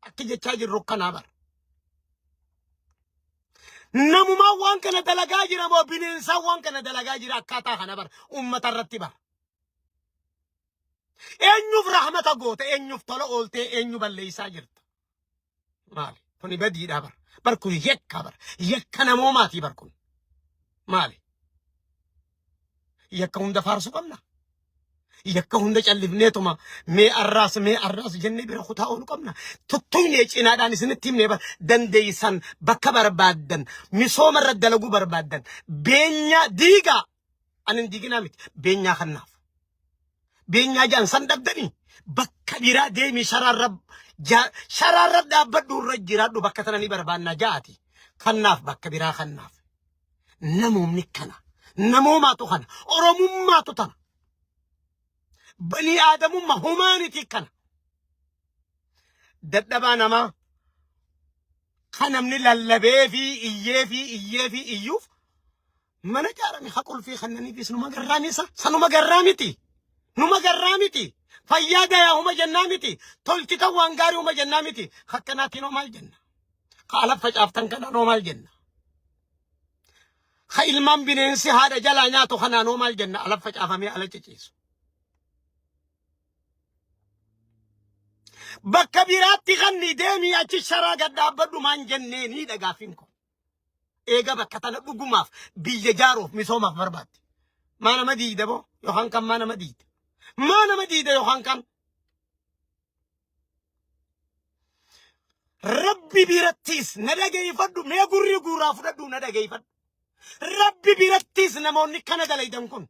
Akki jechaa jirru kanaa bara. Namumaan waan kana dalagaa jira moo bineensaan waan kana dalagaa jira akkaataa kana bara uummata irratti bara. Eenyuuf rahmata goota eenyuuf tola ooltee eenyu balleessaa jirta. Maali? Kuni badiidha bara. Bar kun yakka bara. Yakka namoomaatii bar kun. Maali? Yakka hunda faarsuu qabna. Yakka hunda callifneetuma mee arraas mee arraas jennee bira kutaa oolu qabna. Tuttuynee cinaadhaan isinitti himnee bara dandeessan bakka barbaaddan misooma irra dalaguu barbaaddan beenyaa diigaa ani hin diiginaa miti beenyaa kannaaf. Beenyaa jaan san dhabdanii bakka biraa deemi sharaarra sharaarra dhaabbadhu irra jiraadhu bakka tana ni barbaannaa ja'aati. Kannaaf bakka biraa kannaaf. Namoomni kana. Namoomaatu kana. Oromummaatu tana. Banii aadamummaa humaanitii kana. Dadhabaa namaa kan namni lallabee fi iyyee fi iyyee fi iyyuuf mana ijaarame ha qulfii kannaniifis numa garraami isa sanuma garraa miti. Numa garraa miti. Fayyaa dayaa huma jennaa miti. Tolchitan waan gaarii huma jennaa miti. Akkanaatiin hoo maal jenna? Ka ala facaaftan kanaan hoo maal jenna? Ka ilmaan bineensi haadha jalaa nyaatu kanaan hoo maal jenna? Ala facaafamee ala ciciisu. Bakka biraatti kanni deemii achi sharaa gad dhaabbadhu maan jennee ni dhagaafin kun. Eega bakka tana dhugumaaf biyya jaaruuf misoomaaf barbaadde. Maa nama diida boo yookaan kan maa nama diida. Maa nama diida yookaan kan. Rabbi birattis na dhageeffadhu mee gurri guuraa fudhadhu na dhageeffadhu. Rabbi birattis namoonni kana dalaydan kun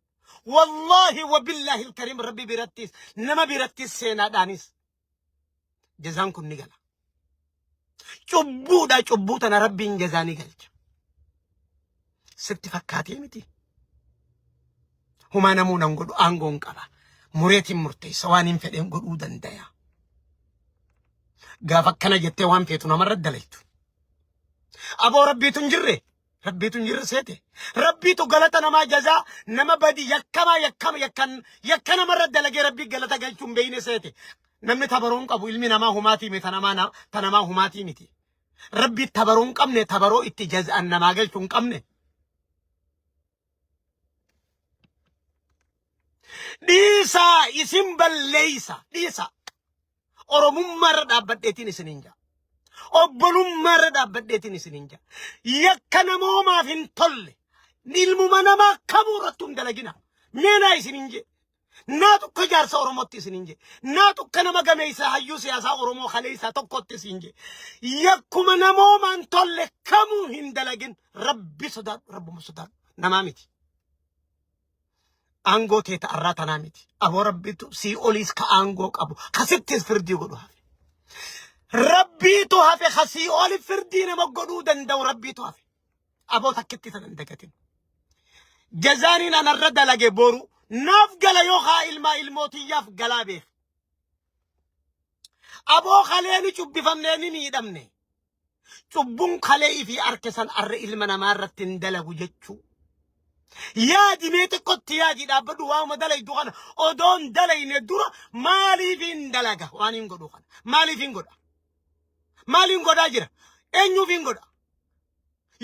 wallaahi wabillaahi alkariim rabbi birattis nama birattis seenaadhaanis jazaan kun ni gala. Cubbuudha cubbuu tana rabbiin jazaa ni galcha. Sitti fakkaatee miti. Humaa namuu nan godhu aangoon qaba. Mureetiin murteessa waan hin fedheen godhuu dandaya. Gaafa akkana jettee waan feetu namarra dalaytu. Aboo rabbiitu hin jirre. Rabbiitu hin jirre seete. Rabbiitu galata namaa jazaa nama badi yakkamaa yakkama yakkan yakka namarra dalagee rabbii galata galchuu hin beeyne seete. Namni tabaroo hin qabu ilmi namaa humaatii miti tanamaa tanamaa humaatii miti. Rabbi tabaroo hin qabne tabaroo itti jazaan namaa galchuu hin qabne. Dhiisaa isin balleeysa dhiisaa. Oromummaa irra dhaabbadheetiin isiniin jaa. Obbolummaa irra dhaabbadheetiin isiniin jaa. Yakka namoomaaf hin tolle ilmuma namaa kamuu irrattuu hin dalagina. Meenaa isiniin jee. Naa tokko jaarsa Oromootti isiniin jee. Naa tokko nama gameessa hayyuu siyaasaa Oromoo kaleessaa tokkotti isin jee. Yakkuma namoomaan tolle kamuu hin dalagin. Rabbi sodaadhu rabbuma sodaadhu namaa miti. Aangoo tee ta'arraa tanaa miti. Aboo rabbitu sii oliis ka aangoo qabu kasittis firdii godhu hafe. Rabbiitu hafe ka sii oli firdii nama godhuu danda'u rabbiitu hafe. Aboo takkitti sana hin dagatin. Jazaaniin anarra dalage boru naaf gala yoo haa ilmaa ilmootiyyaaf galaa beek. Aboo kalee ni cubbifamnee ni miidhamne. Cubbuun kalee ifii arke san arra ilma namaa irratti hin dalagu jechuu. Yaadi mee xiqqotti yaadi dhaabbadhu waanuma dalaydu kana odoon dalayne dura maaliif hin dalaga waan hin godhu kana maaliif hin godha maaliin godhaa jira eenyuuf hin godha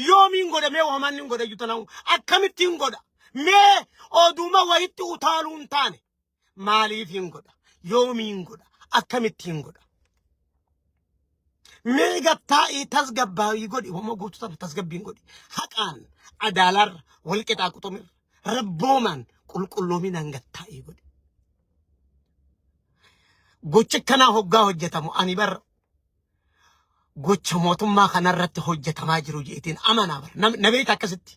yoomiin godha mee wamaan hin godha iyyuu tanaan akkamitti hin godha mee oduma wayitti utaaluu hin taane Maaliif hin godha? Yoomiin godha? Akkamittiin godha? Mee gattaa'ii tasgabbaa'ii godhi. Homo guutuu tana tasgabbiin godhi. Haqaan, adaalaarra, wal qixaa quxumirra, rabboomaan, qulqulloominaan gattaa'ii godhi. Gochi akkanaa hoggaa hojjetamu ani bar gocha mootummaa kanarratti hojjetamaa jiru jeetiin amanaa bara. Na beekta akkasitti.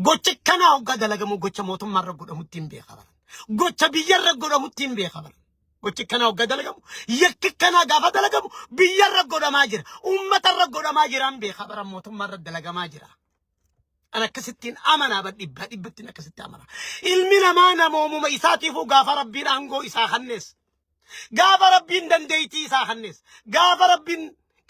Gocha kanaa hoggaa dalagamu gocha mootummaa irra godhamutti hin beeka bara. Gocha biyya irra godhamutti hin beeka bara. Gochi kanaa hoggaa dalagamu yakki kanaa gaafa dalagamu biyya irra godhamaa jira. Uummata irra godhamaa jira hin beeka bara mootummaa irra dalagamaa jira. An akkasittiin amanaa bar dhibbaa dhibbattiin akkasitti amanaa. Ilmi namaa namoomuma isaatiifuu gaafa rabbiin aangoo isaa kannees Gaafa Rabbiin dandeettii isaa kennes, gaafa Rabbiin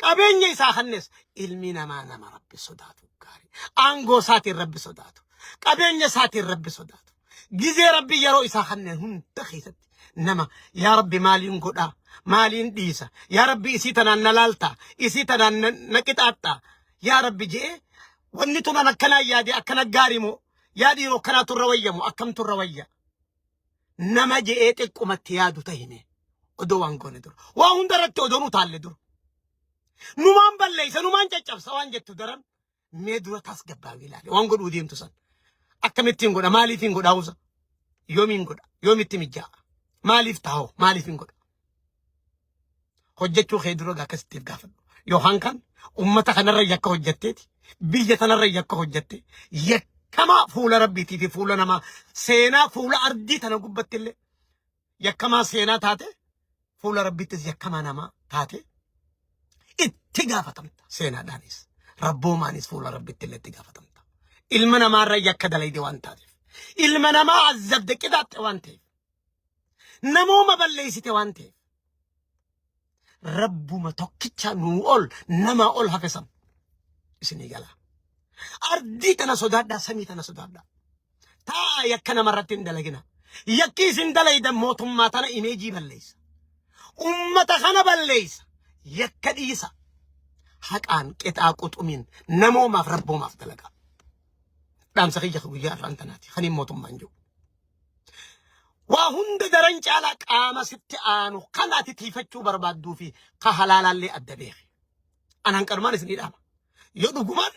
qabeenya isaa kennes, ilmi namaa nama Rabbi sodaatu gaarii. Aangoo isaatiin Rabbi sodaatu, qabeenya isaatiin Rabbi sodaatu. Gizee Rabbi yeroo isaa kenne hunda keessatti Nama yaa Rabbi maaliin godhaa? Maaliin dhiisa? Yaa Rabbi isii tanaan na laalta? Isii tanaan na na qixaaxxa? Yaa Rabbi je'ee wanni tunan akkanaan yaade akkana gaarii moo? Yaa dhiiroo akkanaatu irra wayya moo akkamtu irra wayya? Nama je'ee xiqqumatti yaadu tahime odoo waan goone dura. Waa hunda irratti odoo nu taalle dura. Numaan balleessa numaan caccabsa waan jettu daran mee dura tasgabbaawii ilaali waan godhuu deemtu san. Akkamittiin godha maaliif hin godha usa yoomiin godha yoomitti mijjaa'a maaliif taa'u maaliif hin godha. Hojjechuu kee dura akkasittiif gaafadhu. Yookaan kan ummata kanarra yakka hojjetteeti biyya tanarra yakka hojjette yakkamaa fuula rabbiitii fi fuula namaa seenaa fuula ardii tana gubbatti illee yakkamaa seenaa taate fuula rabbiittis yakkamaa namaa taate itti gaafatamta seenaadhaanis rabboomaanis fuula rabbiitti illee itti gaafatamta. Ilma namaarra yakka dalayde waan taateef ilma namaa azzabde qixaaxxe waan ta'eef namooma balleessite waan ta'eef rabbuma tokkicha nuu ol namaa ol hafe san isinii gala. Ardii tana sodaadhaa samii tana sodaadhaa. Taa'a yakka namarratti hin dalagina. Yakki isin dalaydan mootummaa tana imeejii balleessa. Ummata kana balleessa. Yakka dhiisa. Haqaan qixaa quxumiin namoomaaf rabboomaaf dalagaa. Dhaamsa kiyya guyyaa har'aan tanaati. Kaniin mootummaan jiru. Waa hunda daran caalaa qaama sitti aanu kan ati tiifachuu barbaadduu fi ka halaalaallee adda beeki. Anaan qanumaan isinii dhaama. Yoo dhugumaan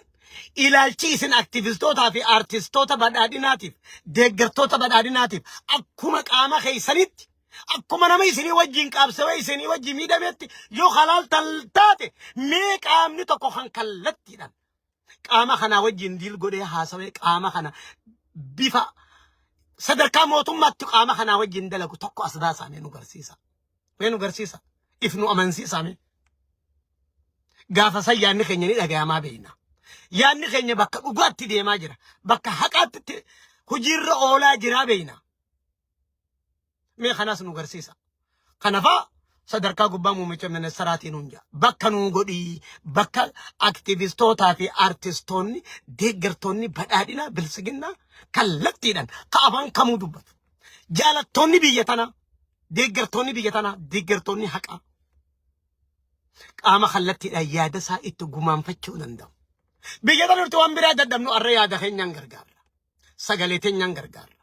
ilaalchi isin aktivistootaa fi aartistoota badhaadhinaatiif deeggartoota badhaadhinaatiif akkuma qaama keessanitti akkuma nama isinii wajjin qaabsawee isinii wajjin miidhametti yoo halaal taate mee qaamni tokko kan kallattiidhaan qaama kanaa wajjin diil godhee haasawee qaama kana bifa sadarkaa mootummaatti qaama kanaa wajjin dalagu tokko as baasaa mee nu garsiisa. Mee nu garsiisa. If nu amansiisaa mee. Gaafa san yaadni keenya ni dhagayamaa beekna. Yaadni keenya bakka dhugaatti deemaa jira. Bakka haqaatti hojiirra oolaa jiraa beekna. Mee kanas nu garsiisa. Kanafaa sadarkaa gubbaa muummicha ministeeraatiin hun jaa. Bakka nuu godhii bakka aktivistootaa fi artistoonni deeggartoonni badhaadhinaa bilsiginnaa kallattiidhaan ka afaan kamuu dubbatu. Jaalattoonni biyya tanaa deeggartoonni biyya tanaa deeggartoonni haqaa qaama kallattiidhaan yaada isaa itti gumaanfachuu danda'u. Biyya tana nuti waan biraa dadhabnu arra yaada keenyaan gargaarra. Sagalee teenyaan gargaarra.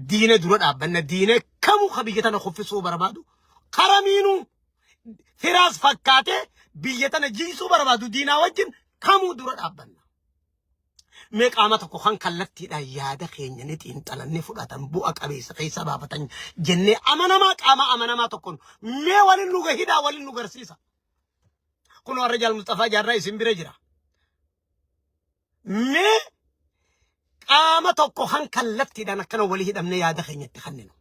Diina dura dhaabbanna. Diina kamuu ka biyya tana kuffisuu barbaadu karamiinuu firaas fakkaatee biyya tana jiisuu barbaadu diinaa wajjin kamuu dura dhaabbanna. Mee qaama tokko kan kallattiidhaan yaada keenya ni xiinxalan ni fudhatan bu'a qabeessa keessa baafatan jennee amanamaa qaama amanamaa tokkoon mee waliin nu hidhaa waliin nu garsiisa. Kun warra Jaal Musxafaa Jaarraa isin bira jira. Mee qaama tokko kan kallattiidhaan akkana walii hidhamnee yaada keenya itti kenninu.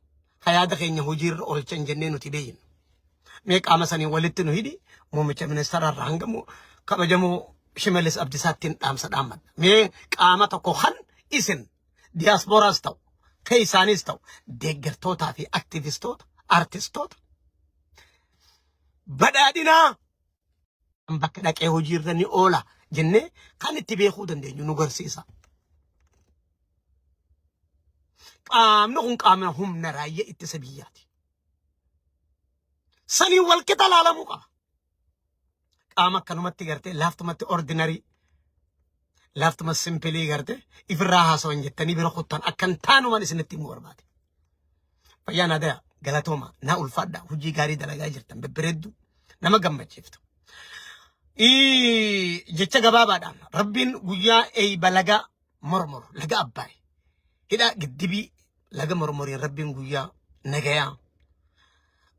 Ka yaada keenya hojiirra oolchan jennee nuti beeynu. Mee qaama saniin walitti nu hidhi muummicha ministeera irraa hanga kabajamoo Shimallis Abdiisaattiin dhaamsa dhaammadha. Mee qaama tokko kan isin diyaaspooraas ta'u keessaanis ta'u deeggartootaa fi aktivistoota artistoota badhaadhinaa kan bakka dhaqee hojiirra ni oola jennee kan itti beekuu dandeenyu nu garsiisa. Qaamni kun qaama humna raayyaa ittisa biyyaati. Saniin wal qixa laalamuu qaba. Qaama akkanumatti gartee laaftumatti ordinary laaftuma simpilii gartee ifirraa haasawan jettanii bira kuttan akkan taanuman isinitti himuu barbaade. Fayyaa naa daya galatooma naa ulfaadha hojii gaarii dalagaa jirtan bebbereeddu nama gammachiiftu. Jecha gabaabaadhaan rabbiin guyyaa eeyba laga mormor laga abbaay hidha giddibii laga mormoriin rabbiin guyyaa nagayaa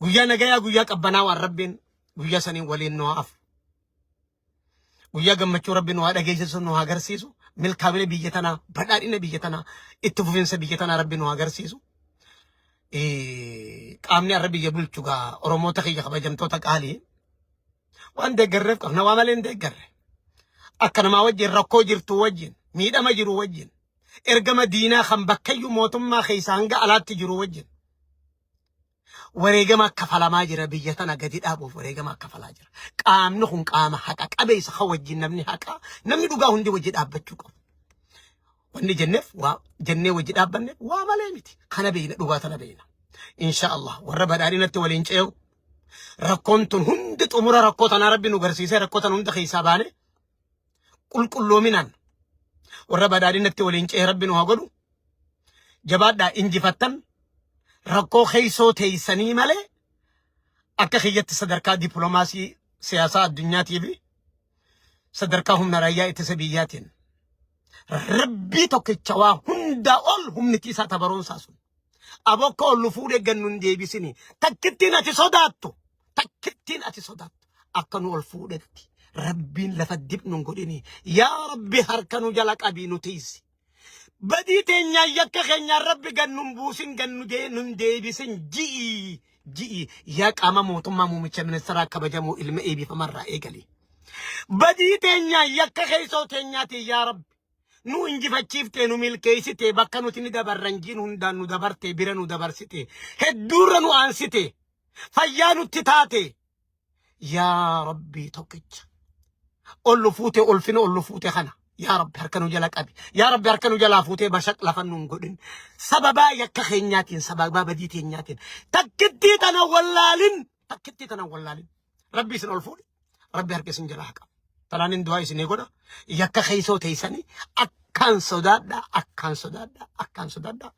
guyyaa nagayaa guyyaa qabbanaa waan rabbiin guyyaa saniin waliin nu haa afu. Guyyaa gammachuu rabbi nu haa dhageessisu nu haa agarsiisu. Milkaa'ina biyya tanaa badhaadhina biyya tanaa itti fufiinsa biyya tanaa rabbi nu haa agarsiisu. Qaamni har'a biyya bulchu gaa Oromoota kiyya kabajamtoota qaalii waan deeggarreef qabna waa malee hin deeggarre. Akka namaa wajjin rakkoo jirtu wajjin miidhama jiru wajjin ergama diinaa kan bakkayyuu mootummaa keessa hanga alaatti jiru wajjin wareegama kafalamaa jira biyya tana gadi dhaabuuf wareegama kafalaa jira. Qaamni kun qaama haqa qabeessa kan wajjin namni haqa namni dhugaa hundi wajji dhaabbachuu qabu. Wanni jenneef waa jennee wajji dhaabbanneef waa malee miti. Kana beeyna dhugaa tana beeyna. Insha Allah warra badhaadhinatti waliin ce'u rakkoon tun hundi xumura rakkoo tanaa Rabbi nu garsiisee rakkoo tan hunda keessaa baane qulqulloominaan warra badhaadhinatti waliin ce'e Rabbi nu haa godhu. Jabaadhaa, injifattan. Rakkoo keessoo teessanii malee akka kiyyatti sadarkaa dippiloomaasii siyaasaa addunyaatii fi sadarkaa humna raayyaa ittisa biyyaatiin Rabbii tokkicha waa hundaa ol humniti isaa tabaroonsaa sun. Abokka ol nu fuudhee gannu hin deebisini. Takkittiin ati sodaattu, takkittiin ati sodaattu akka nu ol fuudhetti Rabbiin lafa dibnu hin godhini. Yaa Rabbi, harka nu jala qabii nu tiisi. Badii teenyaan, yakka keenyaan Rabbi gannu hin buusin, gannu nu hin deebisin ji'i ji'i. Yaa qaama mootummaa, muummicha ministeeraa kabajamoo ilma eebbifamarraa eegali. Badii teenyaan, yakka keessoo teenyaatiin, yaa Rabbi, nu injifachiiftee, nu milkeessitee, bakka nuti ni dabarran jiin hundaan nu dabartee, bira nu dabarsite, hedduurra nu aansite, fayyaa nutti taate, yaa Rabbii tokkicha ol nu fuute, ulfina ol nu fuute kana, yaa Rabbi, harka nu jala qabi. Yaa Rabbi, harka nu jalaa fuutee bashaq lafa nu hin godhin. Sababaa yakka keenyaatiin, sababaa badii teenyaatiin, takkittii tana wallaalin, takkittii tana wallaalin. Rabbi isin ol fuudhe, Rabbi harka isin jalaa haa qabu. Tanaan hin du'aa isinii godha. Yakka keessoo teessanii akkaan sodaadha, akkaan sodaadha, akkaan sodaadha.